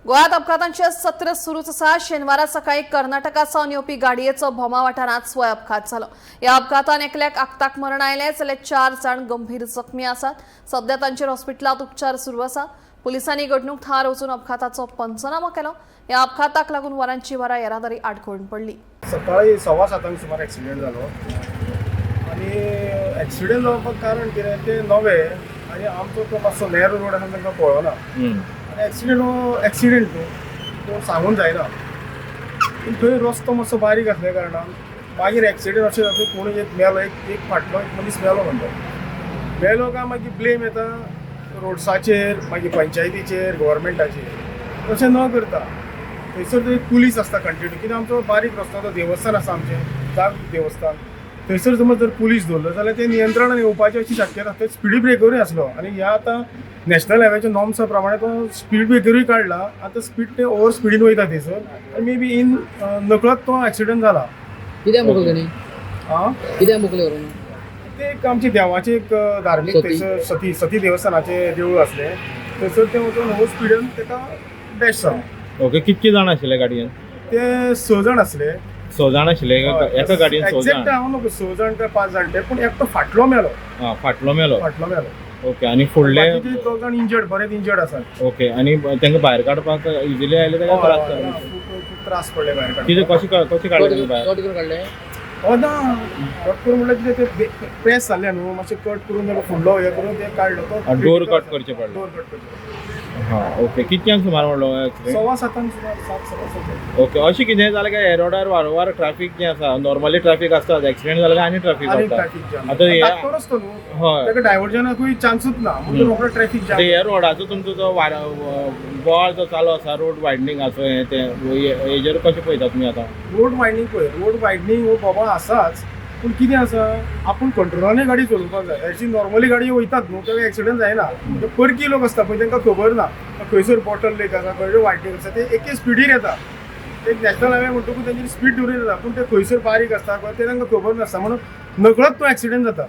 गोव्यात अपघातांचे सत्र सुरूच आसा. शेनवारा सकाळी कर्नाटका सावन येवपी गाडयेचो भोमा वाठारांत स्वय अपघात जालो. ह्या अपघातान एकल्याक आक्ताक मरण आयलें जाल्यार 4 जाण गंभीर जखमी आसात. सध्या तांचेर हॉस्पिटलांत उपचार सुरू आसा. पुलिसांनी घडणूक थळार वचून अपघाताचो पंचनामो केलो. ह्या अपघाताक लागून वरांची वरां येरादारी आडखळून पडली. सकाळी 7:15 सुमार एक्सिडेंट जालो आनी एक्सिडेंट जावपाक कारण कितें तें नवें आनी आमचो तो मातसो नॅरो रोड आसा, तांकां कळना आनी एक्सिडेंट हो एक्सिडेंट न्हू, तो सांगून जायना. पूण थंय रस्तो मातसो बारीक आसल्या कारणान मागीर एक्सिडेंट अशें जाता, कोणूय एक मेलो, एक एक फाटलो एक मनीस मेलो म्हणटा. मेलो काय मागीर ब्लेम येता रोड्साचेर, मागीर पंचायतीचेर, गव्हर्मेंटाचेर. तशें न करता थंयसर थंय पुलीस आसता कंटिन्यू, कित्याक आमचो बारीक रस्तो, तो देवस्थान आसा आमचें जागृत देवस्थान, थंयसर समज जर पुलीस दवरलो जाल्यार ते नियंत्रणान येवपाची अशी शक्यता आसा. थंय स्पीड ब्रेकरूय आसलो आनी ह्या आतां नॅशनल हायवेच्या नॉर्म्सा प्रमाणे तो स्पीड ब्रेकरूय काडला. आतां स्पीड ते ओवर स्पिडीन वयता थंयसर आनी मे बी इन नकळत तो एक्सिडंट जाला. कित्याक मोकले तेणी? आं? कित्याक मोकले व्हरून? ते एक आमचे देवाचे एक धार्मीक सती. थंयसर सती सती देवस्थानाचें देवूळ आसलें, थंयसर ते वचून ओवर स्पिडीन ताका डॅश जालो. ओके, कितके जाण आशिल्ले गाडयेन? ते स जाण आसले. स जाण आशिल्ले एका एका गाडयेन स एक्झॅक्ट जाण? हांव नको स जाण काय पांच जाण ते, पूण एकटो फाटलो मेलो. आं, फाटलो मेलो. फाटलो मेलो. ओके, आनी फुडले? बाकीचे दोग जाण इंजर्ड, बरेच इंजर्ड आसात. ओके, आनी तांकां भायर काडपाक इजिली आयले ताका हय, त्रास हय, जाले? खूब खूब त्रास पडले भायर काडपाक. कितें कशें काडले तुमी भायर? कट करून काडले? हो ना, कट करून म्हणल्यार कितें, ते प्रेस जाल्ले न्हू, मातशें कट करून ताका फुडलो हे करून ते काडलो तो. आं, डोर कट करचें पडलें. डोर कट करचें. हां, ओके. कितक्यांक सुमार म्हणलो एक्सिडेंट? 7:15 सुमार, 7, 7:15. ओके, अशें कितें जालें काय हे रोडार वारंवार ट्राफीक जें आसा, नॉर्मली ट्राफीक आसता, एक्सिडेंट जालें काय आनी ट्राफीक आनी जाता. Traffic jam. आतां हे धाकटो रस्तो न्हू, ताका डायवर्जनाकूय चान्सूच ना म्हणून रोखडो ट्रॅफिक जाम. आतां ह्या रोडाचो तुमचो जो वार बोवाळ जो चालू आसा, रोड वायडनींग आसा, हें तें, हेजेर कशें पळयता तुमी आतां? रोड वायडनींग पळय, रोड वायडनींग हो बोबाळ आसाच, पूण कितें आसा, आपूण कंट्रोलानूय गाडी चलोवपाक जाय. अशी नॉर्मली गाडी वयतात न्हू, तेका एक्सिडंट जायना. ते परकी लोक आसता पळय, तांकां खबर ना खंयसर बॉटल लेक आसा, खंयसर वायडनींग आसा. ते एके स्पिडीर येता. एक नॅशनल हायवे म्हणटकूच तेंची स्पीड दवरून येता, पूण ते खंयसर बारीक आसता ते तांकां खबर नासता, म्हणून नकळत तो एक्सिडंट जाता.